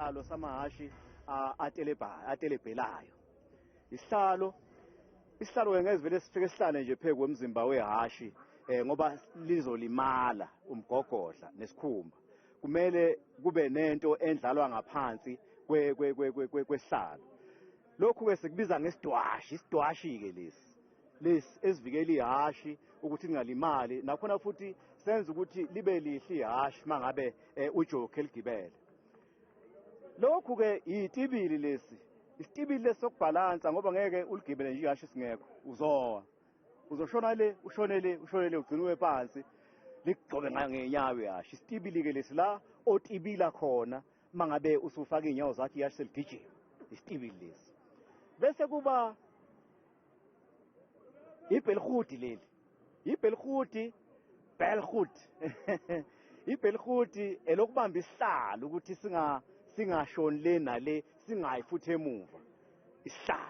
Isihlalo samahhashi atelebhelayo. Isihlalo, isihlalo-ke ngeke sivele sifike sihlale nje phezu komzimba wehhashi, ngoba lizolimala umgogodla nesikhumba. Kumele kube nento endlalwa ngaphansi kwesihlalo. Lokhu-ke sikubiza ngesidwashi, isidwashi-ke lesi. Lesi esivikela ihhashi ukuthi lingalimali, nakhona futhi senza ukuthi libe lihle ihhashi mangabe ujokhi eligibele. Lokhu-ke yitibili lesi, isitibili lesi sokubhalansa, ngoba ngeke uligibele nje ihhashi singekho, uzowa. Uzoshona le, ushone le, ushone le, ugcine uwe phansi, likugcobe ngenyawo ihhashi. Isitibili-ke lesi la otibila khona mangabe usufaka iy'nyawo zakho ihhashi seligijima, isitibili lesi. Bese kuba ibhelihudi leli, ibhelihudi, belhud. Ibhelihudi elokubamba isihlalo ukuthi singashoni le nale, singayi futhi emuva. Isihlalo.